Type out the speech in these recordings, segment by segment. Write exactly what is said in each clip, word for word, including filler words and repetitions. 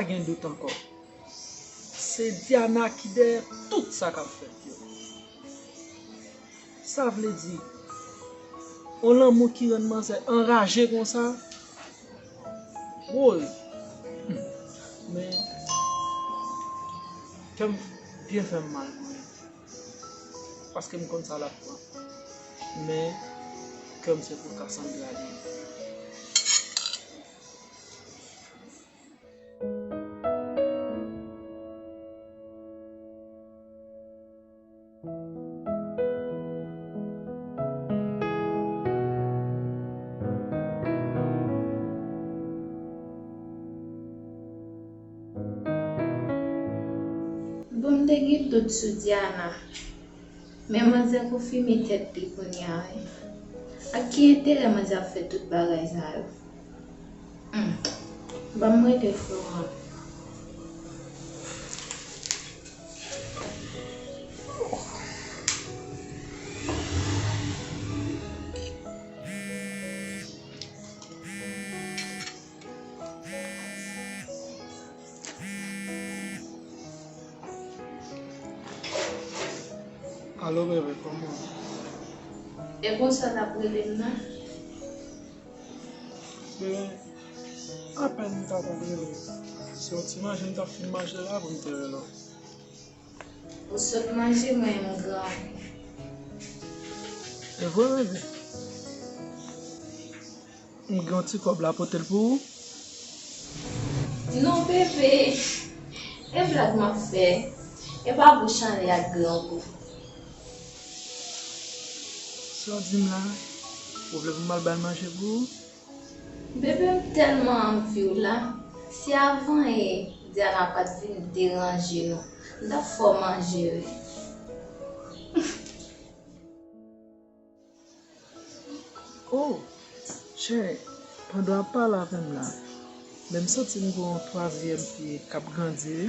Gen dout ankò. Se Diana ki dèyè tout sa k ap fèt yo. Sa vle di, yon lanmou ki rann manzè anraje konsa, woy. Hmm. Men, kè m byen fè m mal pou li. Paske m konn sa l ap pran. Men, kè m se pou Cassandra li ye. Bon, m te gen dout sou Diana. Men manzè konfime tèt li kounye a, wi. Ak ki enterè manzè ap fè tout bagay sa yo? Hmm. Ban m rele frè w an. Alo, bebe, kòman w ye? E konsa w t ap rele m nan? Bebe, apèn m t ap rele. Se yon ti manje m t ap fin manje la pou m te rele w. Ou sot manje, mwen menm m gran. E vre, bebe? M gen yon ti kòb la, pote l pou ou. Non, bebe. E blag m ap fè. E pa bouch anlè ak grangou. Sa w di m la? Ou vle pou m al bay manje pou ou? Bebe, m tèlman anvi w la. Si avan yè Diana pa t vin deranje nou, m t ap fè w manje, wi. Oh, chè, pandan w ap pale avè m la, men m santi m gen yon twazyèm pye k ap grandi, wi.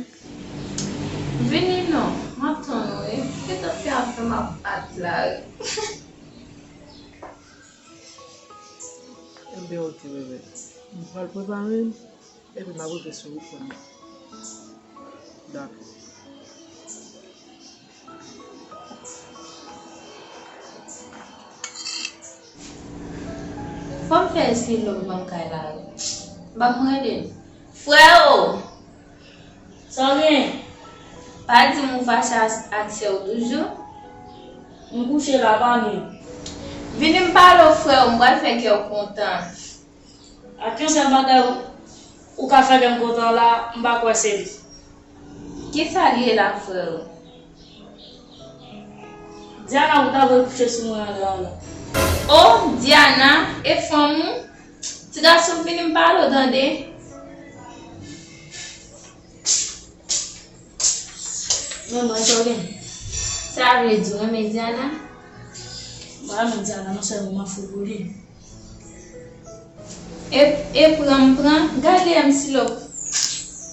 Vini non, m ap tann ou, wi. Gentan fè afè m ap bat la, wi. Enben, oke, bebe. M pral prepare l. Epi m ap rive sou ou kounye a. Dakò. Fò m fè eseye lòk ban m kay la wi. Ban m rele l. Freo! Sa w gen? Pa di m ou fache ak, ak sè w toujou? M kouche la, pa menm. Vini m pale w, freo, m pral fè kè w kontan. Ak yon sèl bagay ou, ou ka fè kè m kontan la, m pa kwè se li. Kisa l ye la, freo? Diana, ou ta voye kouche sou mwen anlè an la. Oh, Diana, e fanm ou? Ti gason, vini m pale w, tande. Non, non, e sa w gen? Sa vle di w renmen Diana? M pa renmen Diana, non, sèlman m ap fou pou li. E, e pran m pran, gade M C Lòk.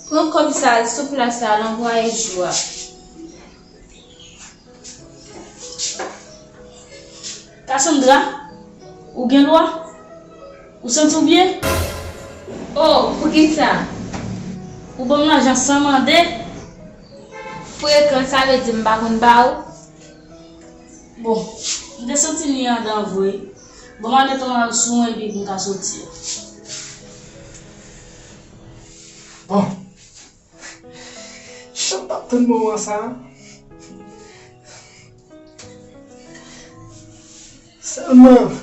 Pran kòb sa, al sou plas la, al anvwaye Jou a. Cassandra, ou gen lwa? Ou santi w byen? Oh, poukisa? Ou ban m lajan san mande? Frekan, sa vle di m pa konn ba ou? Bon, m te santi li andan vre. Bon, m al mete yon sou mwen epi pou m ka soti. Bon. Jan m t ap tann moman sa a. Sèlman,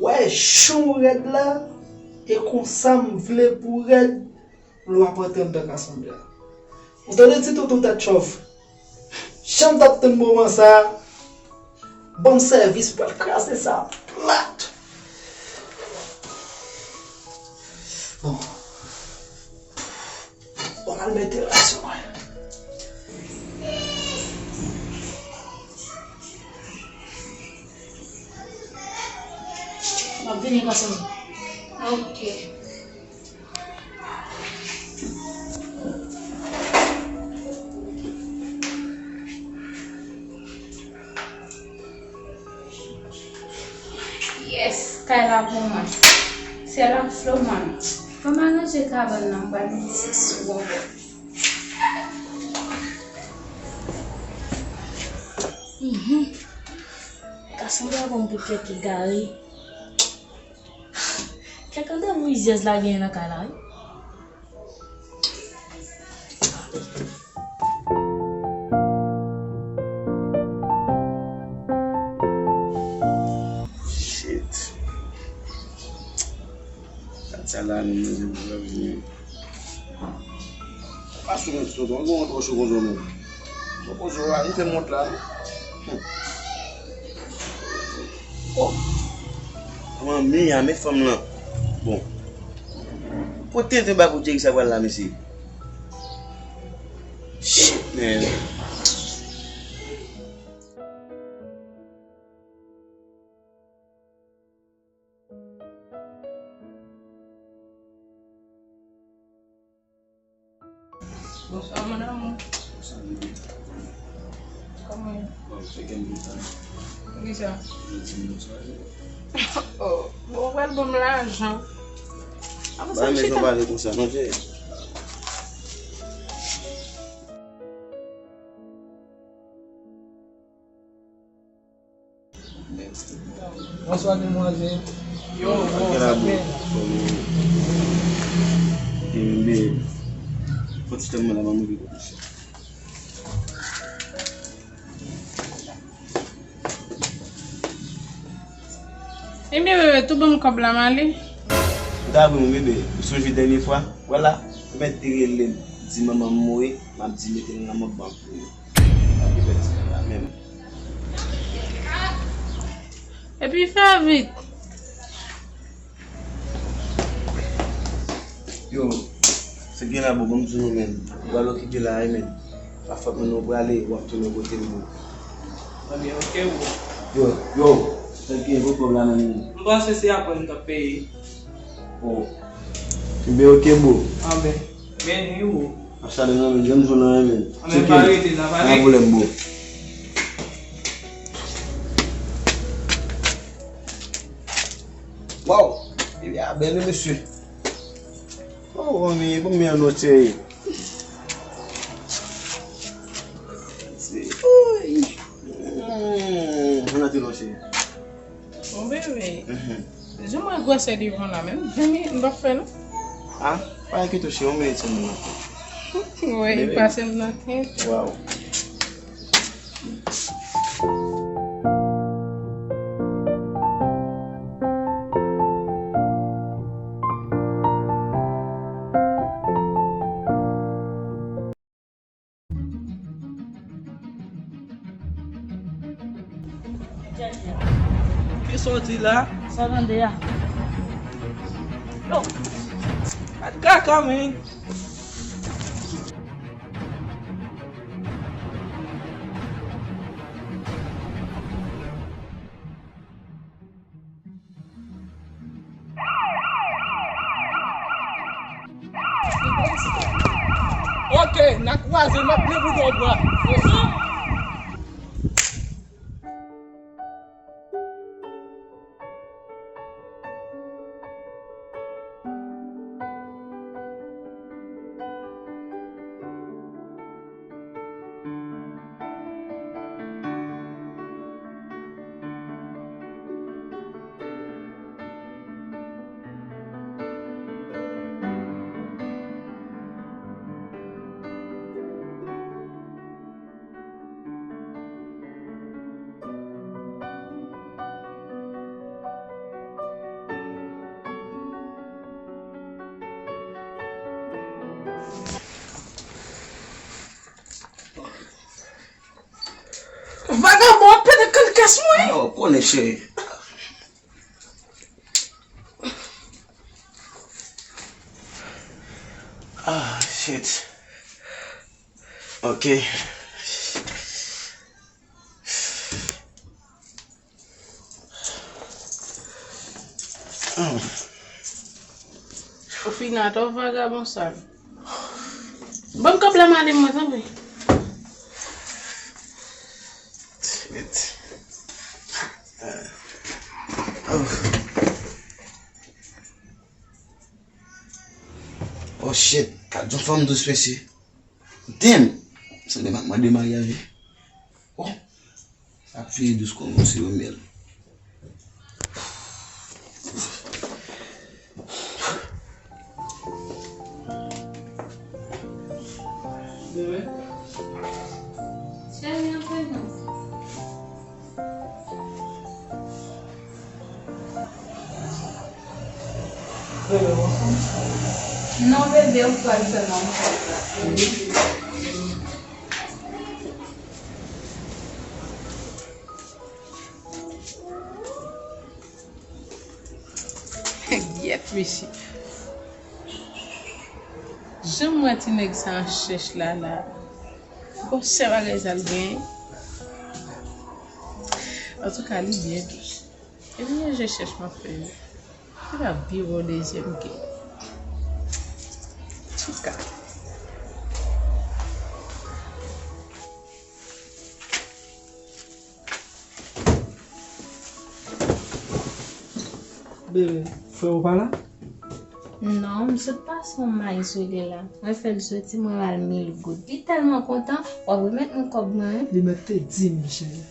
wè jan w rèd la, e konsa m vle pou w rèd lè w ap rantre anndan Cassandra. Ou tande ti tonton tèt chòv? Jan m t ap tann moman sa a. Ban m sèvis, m pral kraze sa plat. Bon. Bon, m al mete l sou mwen. M ap vini, gason. Ok. Yes, kay la pou mwen. Sèl ak Floman. An m aranje kabann nan, m pral mete sou yon bò. Mhm. Ka sanble avè m pou kèk egare. Kèk ande rizyèz la genyen nan kay la, wi. Shit. Gad sa la, nou, nou, nou, nou. Pa sou mwen, sou mwen, mwen, mwen, sou mwen, mwen. Sou mwen, sou mwen, mwen, mwen, mwen. Oh. Manmi, a men fanm lan. Bon. Kote te ba pou Jerry sa pral la, mesye? Shit, man. Bonswa, mon amour. Kòman w ye? Bon, se gen boutan. Poukisa? Yo di m bonswa. Oh, bon, w pral ban m lajan. Ba, men chita. Jan pale konsa, non, Jerry. Bonswa, demwazèl. Yo, yo, sa byen. Fò ti tann mwen la, m a mouri konsa. Ebyen, bebe, tou ban m kòb la, m ale. Ou ta ban m, bebe, ou sonje dènye fwa? Wè la, ou mèt te rele m, di manman m mouri, m ap di mete l nan mòg ban pou ou. Epi fè vit. Yo, se gen la, bro, ban m di nou, men. Ou pral okipe la, wi, men. Pa fòt mwen, non, ou prale, w ap tounen kote m, bro. Ebyen, oke, bro. Yo, yo, sa gen gwo kòb la nan men m. M panse se apre m t ap peye. Oh. Ebyen, oke, bro. Anben, men wi, bro. Ap chale nan men, jwenn jou nan men. Anben, pa rete, n ap ale. Pa pwoblèm, bro. Waw, epi a bèl, wi, mesye. Oh, men, bon, men, an nòt, cheri. Oy. Hmm, ann antre non, cheri. Bon, bebe. Mhm. Jan m wè gwosè devan la menm, jan m, m p ap fè non. Ah, pa enkyete w, cheri, yon minit sèlman m ap fè. Wi, pase m nan tèt. Waw. Kisa w di la? Sa w tande a? Yo! Gad kaka, men! Oke, n a kwaze, m ap leve w bra. Vagabon ap pete kankas mwen. Ah, w konnen, cheri. Ah, shit. Ok. Ou fin atò vagabon sal. Ban m kòb la m ale mwen tanpri. Shit. Oh. Shit, gad yon fanm dous, mesye. Damn! Sanble m ap mande maryaj wi. Oh! Sa ap fini dous kòm yon siwo myèl. Bebe. Cheri, antre non. Bebe, w anfòm? Non, bebe, ou pral fè m anfòm la. Gyèt, mesye. Jan m wè ti nèg sa an chèch la, la. Bon, sè bagay sa l genyen. Antouka, li byen dous. Epi, yon je chèch m ap fè yo. Li pa pi bon dezyèm ke. Antouka. Bebe, frè ou pa la? Non, m sot pase yon may sou li la. Mwen fè l soti, mwen ba l mil goud. Li tèlman kontan, w ap remèt mwen kòb mwen, wi. Li mèt te di m, cheri.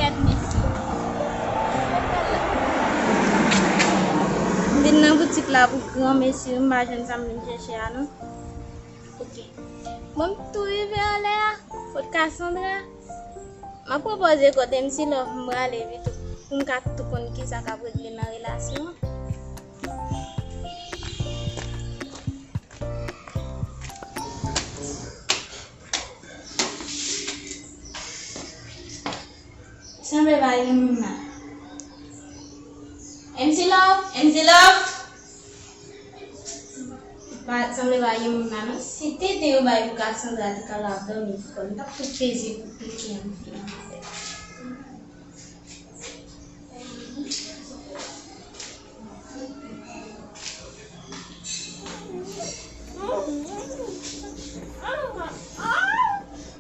Kèt, mesye. M vin nan boutik la pou granmesi, m pa jwenn sa m vin chèche a, non. Ok. Bon, m tou rive anlè a. Kot Cassandra? M ap pwopoze kot M C Love, m prale vit pou m ka tou konn kisa k ap regle nan relasyon an. Sanble pa gen moun la. M C Love, M C Love. Pa, sanble pa gen moun la, non. Si te te yo bay pou Cassandra te ka la dòmi pou kò l, m t ap tou peze pou pike an fini avè l.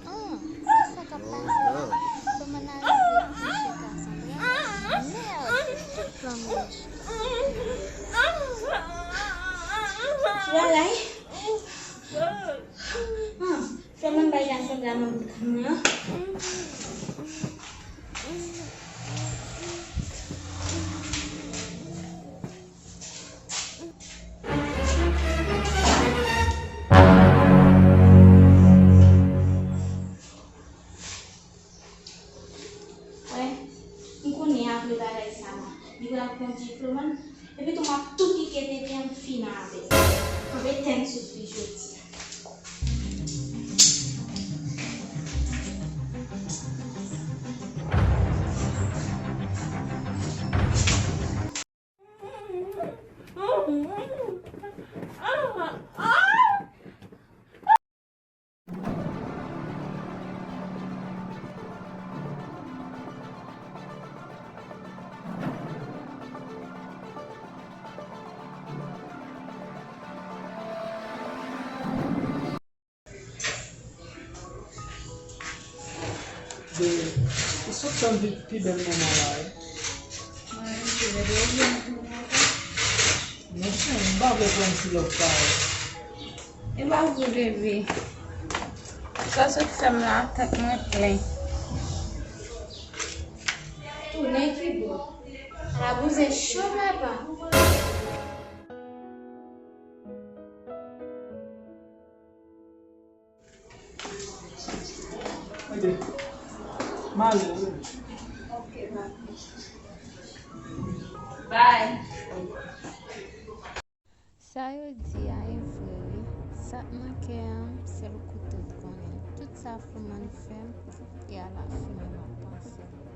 Ah, kisa k ap pase la? Kòman n a rive kouche Cassandra? Mèd! Tout plan m rich. Ki bagay? Ah, fè mwen bay Cassandra nan bout kò mwen an. Wè, m konnen apre bagay sa la, li pral pran diplòm an, epi tou m ap tou pike tete an fini avè l. M ap etenn souf li jodi a. Bebe, ou sot tann pi, pi bèl moman la, wi. Mwen menm, se lè de oubyen m vin kontan. Monchè, m pa vle pran ti lòt sa yo. E pa vre, bebe. Sa w sot fè m la, tèt mwen plen. Tounen ki bò? Ala bouzen cho, papa. Ok. M ale wi. Ok, bye. Bye. Sa yo di a e vre wi. Sa k nan kè an, sèl ou kote w t konnen. Tout sa Flouman fè m, e alafini m ap panse l.